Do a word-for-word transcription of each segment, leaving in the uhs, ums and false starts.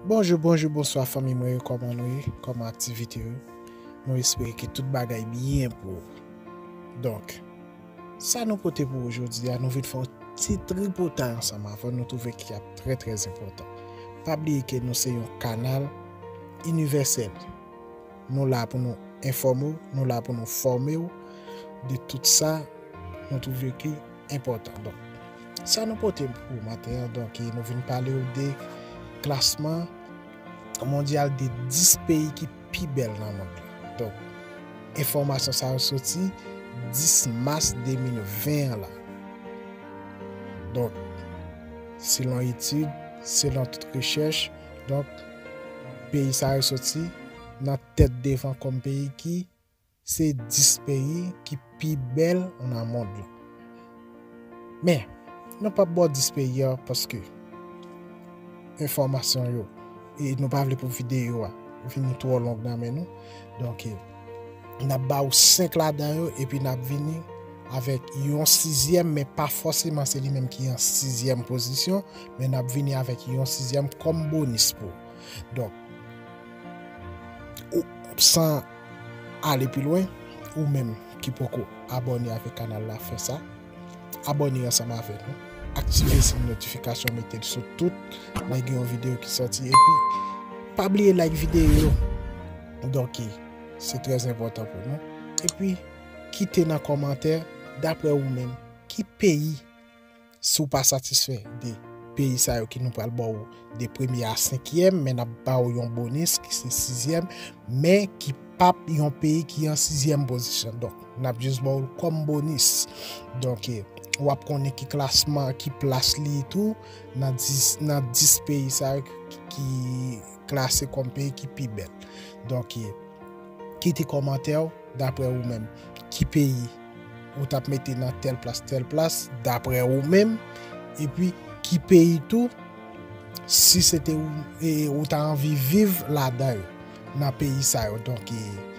Bonjou, bonjou, bonswa fanmi mwen yo, kòman nou ye? Kòman aktivite yo? Nou espere ke tout bagay byen pou ou. Donk, sa nou pote pou ou jodi a, nou vin fè yon ti tripotay ansanm avè w, nou twouve ki ap trè, trè enpòtan. Pa bliye ke nou se yon kanal inivèsèl. Nou la pou nou enfòme w, nou la pou nou fòme w de tout sa nou twouve ki enpòtan. Donk, sa nou pote pou maten an, donk, nou vin pale w de klasman mondyal de dis peyi ki pi bèl nan mond lan. Donk, enfòmasyon sa yo soti dis mas de mil ven an la. Donk, selon etid, selon tout rechèch, donk, peyi sa yo soti nan tèt devan kòm peyi ki se dis peyi ki pi bèl nan mond lan. Men, nou p ap ba w dis peyi a paske enfòmasyon yo, e nou pa vle pou videyo a vini twò long nan men nou. Donk, e, n ap ba w senk ladan yo, epi n ap vini avèk yon sizyèm, men pa fòseman se li menm ki an sizyèm pozisyon, men n ap vini avèk yon sizyèm kòm bonis pou ou. Donk, ou, san ale pi lwen, ou menm ki poko abòne avèk kanal la, fè sa. Abòne ansanm avè nou. Aktive siy notifikasyon, mete l sou tout lè gen yon videyo ki sòti. Epi, pa bliye like videyo yo. Donk, se trè enpòtan pou nou. Epi, kite nan kòmantè, daprè ou menm, ki peyi, si w pa satisfè de peyi sa yo ki nou pral ba w de premye a senkyèm, men n ap ba w yon bonis ki se sizyèm, men ki p ap yon peyi ki an sizyèm pozisyon. Donk, n ap jis ba w l kòm bonis. Donk, e, w ap konnen ki klasman, ki plas li tou nan dis, nan dis peyi sa yo ki, ki klase kòm peyi ki pi bèl. Donk, e, kite kòmantè w daprè ou menm. Ki peyi ou t ap mete nan tèl plas, tèl plas, daprè ou menm? Epi, ki peyi tou, si se te ou, e, ou ta anvi viv ladan yo, nan peyi sa yo? Donk, e,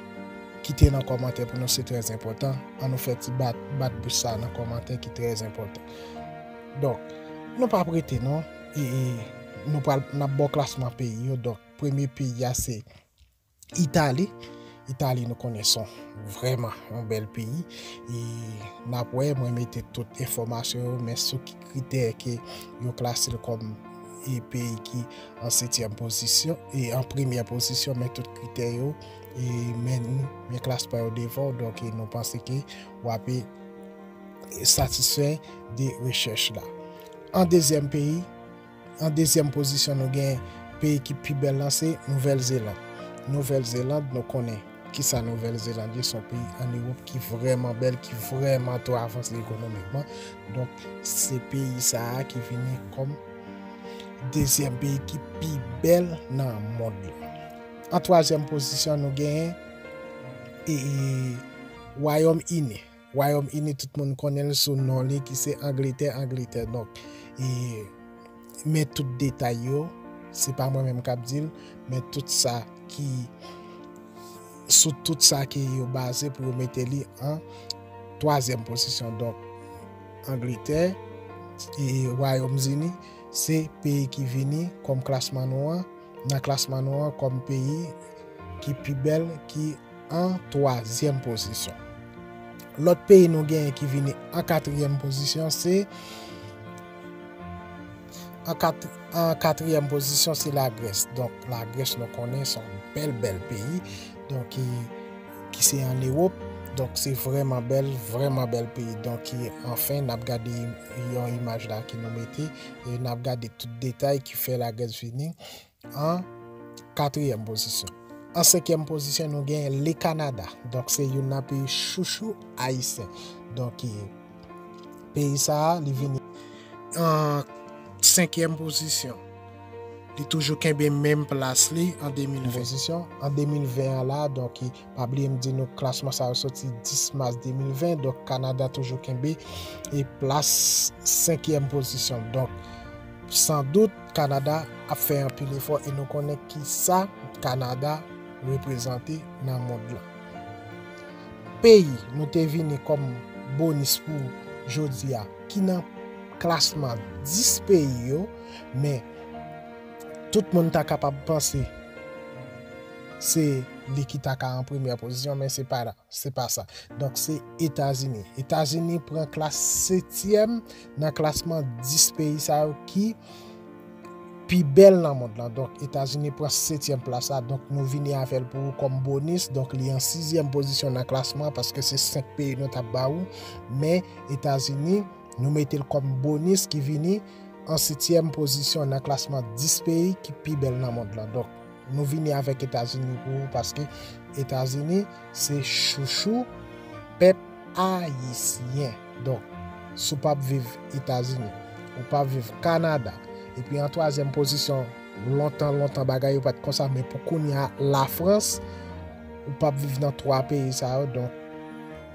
kite nan kòmantè pou nou, se trè enpòtan. An nou fè ti bat, bat bouch sa nan kòmantè ki trè enpòtan. Donk, nou p ap rete non. E, e, nou pral, n ap ba w klasman peyi yo. Donk, premye peyi a se Itali. Itali, nou konnen se yon vrèman yon bèl peyi. E n ap wè, mwen mete tout enfòmasyon yo, men sou ki kritè ke yo klase l kòm, e, peyi ki an setyèm pozisyon, e an premyè pozisyon, men tout kritè yo, e men, men klasman yo devan w, donk, e nou panse ke w ap, e, satisfè de rechèch la. An dezyèm peyi, An dezyèm pozisyon, nou gen peyi ki pi bèl lan, se Nouvèl Zeland. Nouvèl Zeland, nou konnen kisa Nouvèl Zeland ye, se yon peyi ann Ewòp ki vrèman bèl, ki vrèman tou avanse ekonomikman. Donk, se peyi sa a ki vini kòm dezyèm peyi ki pi bèl nan mond lan. An twazyèm pozisyon, nou genyen, e, e, Wayòm Ini. Wayòm Ini, tout moun konnen l sou non li ki se Angletè, Angletè. Donk, e, men tout detay yo, se pa mwen menm k ap di l, men tout sa ki, sou tout sa ke yo baze pou yo mete li an twazyèm pozisyon. Donk, Angletè, e, Wayòm Ini, se peyi ki vini kòm klasman nou an, nan klasman nou an kòm peyi ki pi bèl, ki an twazyèm pozisyon. Lòt peyi nou genyen ki vini an katriyèm pozisyon, se an kat-, an katriyèm pozisyon, se Lagrès. Donk, Lagrès, nou konnen, se yon bèl, bèl peyi. Donk, ki, ki se an Ewòp. Donk, se vrèman bèl, vrèman bèl peyi. Donk, ki, anfen, n ap gade yon imaj la ke nou mete, e n ap gade tout detay ki fè Lagrès vini an katriyèm pozisyon. An senkyèm pozisyon, nou genyen le Kanada. Donk, se youn nan peyi chouchou ayisyen. Donk, e, peyi sa a, li vini an senkyèm pozisyon. Li toujou kenbe menm plas li an de mil ven. Pozisyon, an de mil ven an la, donk, e, pa bliye m di nou klasman sa yo soti dis mas de mil ven, donk, Kanada toujou kenbe e plas senkyèm pozisyon. Donk, san dout, Kanada ap fè anpil efò e nou konnen kisa Kanada reprezante nan mond lan. Peyi nou te vini kòm bonis pou jodi a, ki nan klasman dis peyi yo, men tout moun ta kapab panse se li ki ta ka an premyè pozisyon, men se pa, se pa sa. Donk, se Etazini. Etazini pran klas setyèm nan klasman dis peyi sa yo ki pi bèl nan mond lan. Donk, Etazini pran setyèm plas la. Donk, nou vini avè l pou ou kòm bonis. Donk, li an sizyèm pozisyon nan klasman paske se senk peyi nou t ap ba ou. Men, Etazini, nou mete l kòm bonis ki vini an setyèm pozisyon nan klasman dis peyi ki pi bèl nan mond lan. Donk, nou vini avèk Etazini pou ou paske Etazini se chouchou pèp ayisyen. Donk, si w p ap viv Etazini, ou p ap viv Kanada, epi an twazyèm pozisyon, lontan, lontan, bagay yo pa t konsa, men pou kounye a, Lafrans, ou p ap viv nan twa peyi sa yo. Donk,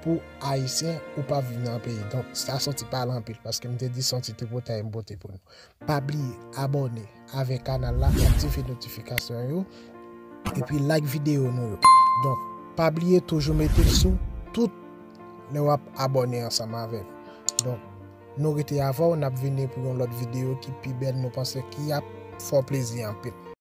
pou ayisyen, ou p ap viv nan peyi. Donk, sa soti pale anpil, paske m te di se yon ti tripotay m pote pou nou. Pa bliye abòne avèk kanal la, aktive notifikasyon yo, epi like videyo nou yo. Donk, pa bliye toujou mete l sou tout lè w ap abòne ansanm avè m. Donk, nou rete avè w, n ap vini pou yon lòt videyo ki pi bèl, nou panse ki ap fè w plezi anpil.